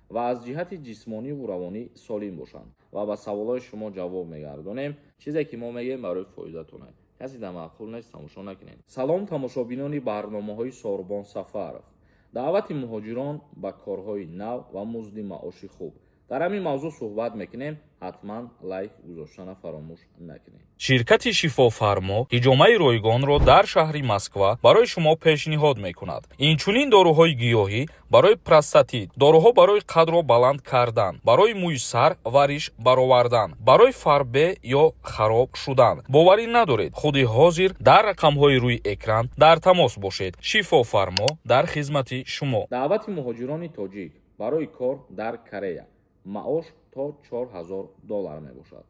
Ва аз ҷиҳати ҷисмониву равонӣ солим бошанд. Ва ба саволҳои шумо ҷавоб мегардонем. Чизе ки мо мегӯем, барои фоидатонае. Касе дар маъқул нест, тамошо накунед. Салом, тамошобинони барномаҳои Сорбон Сафаров. Даъвати муҳоҷирон ба корҳои нав ва музди маоши хуб. Дар ҳамин мавзӯъ суҳбат мекунем. Ҳатман лайк гузоштана фаромӯш накунед. Ширкати «Шифофармо» ҳиҷомаи ройгонро дар шаҳри Москва барои шумо пешниҳод мекунад. Инчунин доруҳои гиёҳӣ барои простатит, доруҳо барои қадро баланд кардан, барои мӯи сар ва риш баровардан, барои фарбе ё хароб шудан. Боварӣ надоред? Худи ҳозир дар рақамҳои рӯи экран дар тамос бошед. «Шифофармо» дар хизмати шумо. Даъвати муҳоҷирони тоҷик барои кор дар Корея, маош то 4000 доллар мебошад.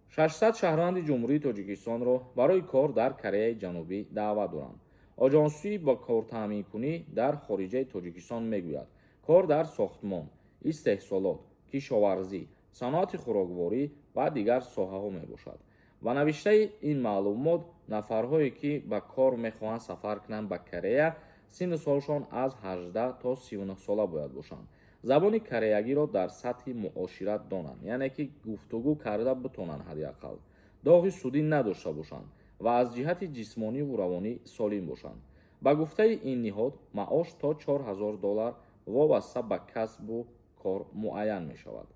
600 шаҳрванди Ҷумҳурии Тоҷикистонро барои кор дар Кореяи Ҷанубӣ даъват доранд. Оҷонсии ба кортаъминкунӣ дар хориҷаи Тоҷикистон мегӯяд, кор дар сохтмон, истеҳсолот, кишоварзӣ, саноати хӯрокворӣ ва дигар соҳаҳо мебошад. Ба навиштаи ин маълумот, нафарҳое ки ба кор мехоҳанд сафар кунанд ба Корея, синну солшон аз 18 то 39 сола бояд бошанд, забони кореягиро дар сатҳи муошират донанд, яъне ки гуфтугӯ карда битонанд, ҳадди ақал доғи судӣ надошта бошанд ва аз ҷиҳати ҷисмониву равонӣ солим бошанд. Ба гуфтаи ин ниҳод, маош то 4000 доллар вобаста ба касбу кор муайян мешавад.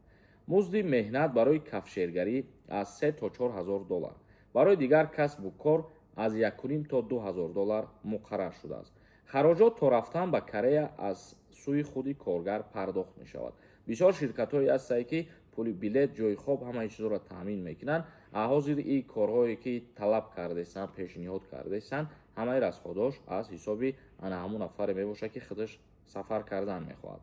Музди меҳнат барои кафшергарӣ аз 3 то 4000 доллар, барои дигар касбу кор аз 1,5 то 2000 доллар муқаррар шудааст. Хароҷот то рафтан ба Корея аз сӯи худи коргар пардохт мешавад. Бисёр ширкатҳое ҳастанд, ки пули билет, ҷои хоб, ҳамаи чизҳоро таъмин мекунанд. А ҳозир и корҳое ки талаб кардаистанд, пешниҳод кардаистанд, ҳамаи расходош аз ҳисоби ана ҳамун нафаре мебошад, ки худаш сафар кардан мехоҳад.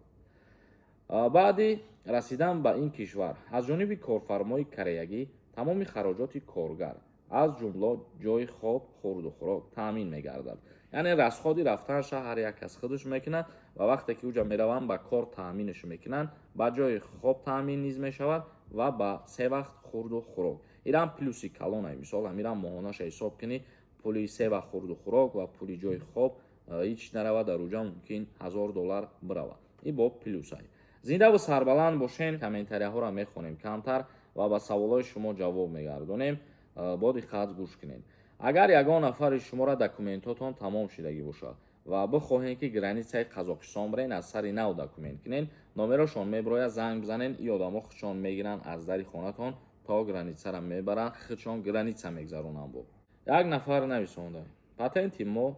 Баъди расидан ба ин кишвар аз ҷониби корфармои кореягӣ тамоми хароҷоти коргар, аз ҷумла ҷои хоб, хӯрду хӯрок таъмин мегардад. Яъне расходи рафтанша ҳар як кас худаш мекунад ва вақте ки уҷа мераванд, ба кор таъминаш мекунанд, ба ҷои хоб таъмин низ мешавад ва ба се вақт хӯрду хӯрок. Ирам плюси калона. Мисол, ҳамирам моҳонаша ҳисоб кунӣ, пули се вақт хӯрду хӯрок ва пули ҷои хоб ҳеҷ наравад, дар уҷа мумкин 1000 доллар биравад. Ин бо плюсай. Зиндаву сарбаланд бошен. Комментарияҳоро мехонем камтар ва ба саволҳои шумо ҷавоб мегардонем. Бо диққат гӯш кунед. Агар ягон нафари шуморо документотон тамом шудагӣ бошад ва бихоҳем, ки границаи Қазоқистон бирен, аз сари нав документ кунен, номерошон мебирояд, занг бизанен. И одамо худшон мегиранд, аз дари хонатон то границара мебаранд, худшон граница мегзаронанд. Бо як нафар нависонда: «Патенти мо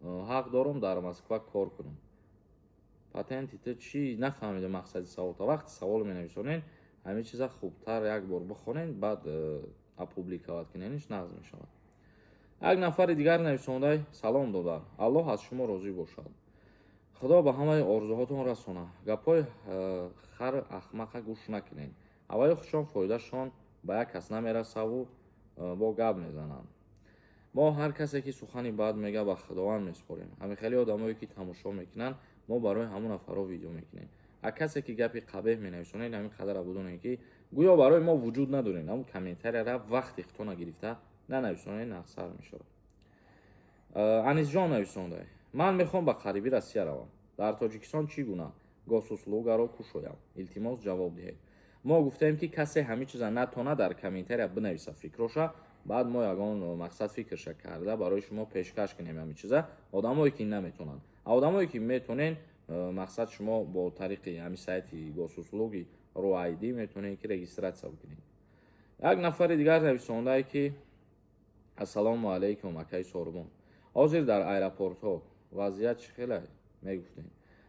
ҳақ дорум дар Москва кор кунам?» Патенти ту чӣ? Нафаҳмидам мақсади саволта. Вақти савол менависонен, ҳамин чиза хубтар як бор бихонен, баъд опубликовать кунениш нағз мешавад. Як нафари дигар нависондай: «Салом, додар, Аллоҳ аз шумо розӣ бошад, Худо ба ҳамаи орзуҳотон расона. Гапҳои хар ахмақа гӯш накунед. Аввали худшон фоидашон ба як кас намерасаву бо гап мезананд. Мо ҳар касе ки сухани бад мега, ба Худованд месупорем. Ҳамин хеле одамое ки тамошо мекунанд, мо барои ҳамон нафарҳо видео мекунем. А касе ки гапи қабеҳ менависонед, ҳамин қадара будонед, ки гӯё барои мо вуҷуд надоред. Ҳамун комментарияра вақти хитона гирифта нанависонед, нақсар мешавад». Анисҷон нависонда: «Ман мехоҳам ба қариби Россия равам. Дар Тоҷикистон чӣ гуна госуслугаро кушоям? Илтимос, ҷавоб диҳед». Мо гуфтем, ки касе ҳамин чиза натона, дар комментария бинависа фикроша, баъд мо ягон мақсад фикрша карда барои шумо пешкаш кунем ҳамин чиза. Одамое ки наметонанд, а одамое ки метонен, мақсад, шумо бо тариқи ҳамин сайти госуслуги РУ ID метавонед, ки регистрация бикунед. Як нафари дигар нависондае, ки: «Ассалому алайкум, акаи Сорбон, ҳозир дар аэропортҳо вазъият чӣ хеле мегуфтем?»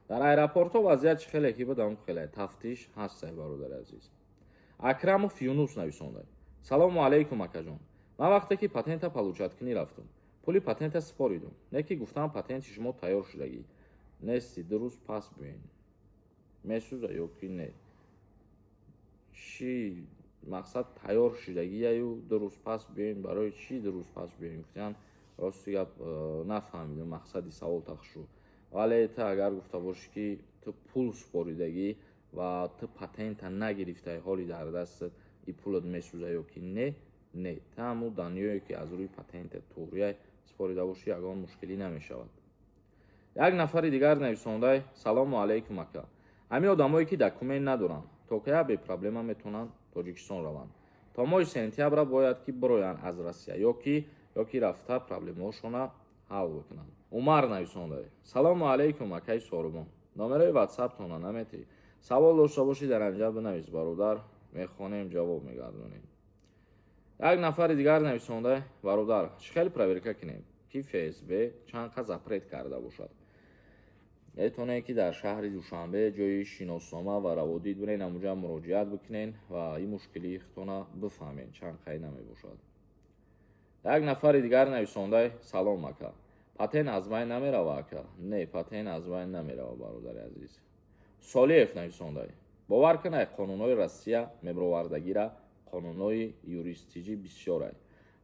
Дар аэропортҳо вазъият чӣ хеле ки будам, хеле тафтиш ҳастай, бародари азиз. Акрамов Юнус нависонда: «Салому алайкум, акаҷон. Ман вақте ки патента получать кунӣ рафтум, пули патента супоридум, не ки гуфтам, патенти шумо тайёр шудагӣ нести, 2 рӯз пас биёен. Месӯза ё ки не?» Чӣ мақсад тайёр шудагияю 2 рӯз пас биёен? Барои чӣ 2 рӯз пас биёен гуфтан? Рости гап, нафаҳмидум мақсади савол тахшу. Вале ту агар гуфта бошӣ, ки ту пул супоридагӣ ва ту патента нагирифтаи, ҳоли дар дастат, и пулат месӯза ё ки не? Не, ту ҳамун данные ки аз рӯи патента туғрия супорида бошӣ, ягон мушкилӣ намешавад. Як нафари дигар нависондай: «Салому алайкум, ака. Ҳамин одамое, ки документ надоранд, то кая бе проблема метавонанд Тоҷикистон раванд? То моҳи сентябра бояд ки бироянд аз Россия ё ки рафта проблемаҳошона ҳал бикунанд. Умар нависонда: «Салому алайкум, акаи Сорубон, номерои ватсаптона наметӣ? Савол дошта бошӣ, дар анҷа бинавис, бародар, мехонем, ҷавоб мегардонем». Як нафари дигар нависонда: «Бародар, чӣ хел проверка кунем, ки ФСБ чанд қа запрет карда бошад?» Метавонед, ки дар шаҳри Душанбе ҷои шиноснома ва раводид бирен, амуҷа муроҷиат бикунен ва ин мушкилии худтона бифаҳмен, чанд қай намебошад. Як нафари дигар нависонда: «Салом, ака, патент аз байн намерава, ака?» Не, патент аз байн намерава, бародари азиз. Солиев нависонда: «Бовар кунай, қонунҳои Россия мебировардагира қонунҳои юристиҷӣ бисёрай.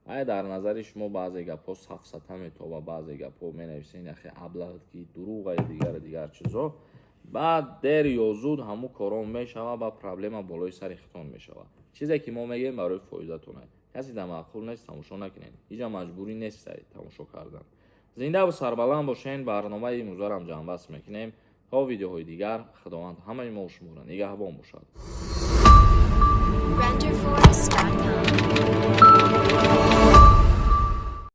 Ай дар назари шумо баъзе гапҳо сафсата метоба, баъзе гапҳо менависен, яхе аблаҳд, ки дурӯғай, дигар дигар чизо. Баъд дер ё зуд ҳамун корон мешава, ба проблема болои сари хитон мешава. Чизе ки мо мегӯем, барои фоидатонай. Касе дар маъқул нест, тамошо накунед, ҳиҷа маҷбурӣ нестай тамошо кардан. Зиндаву сарбаланд бошен. Барномаи имрӯзарам ҷамъбаст мекунем. То видеоҳои дигар, Худованд ҳамаи мо шуморо нигаҳбон бошад».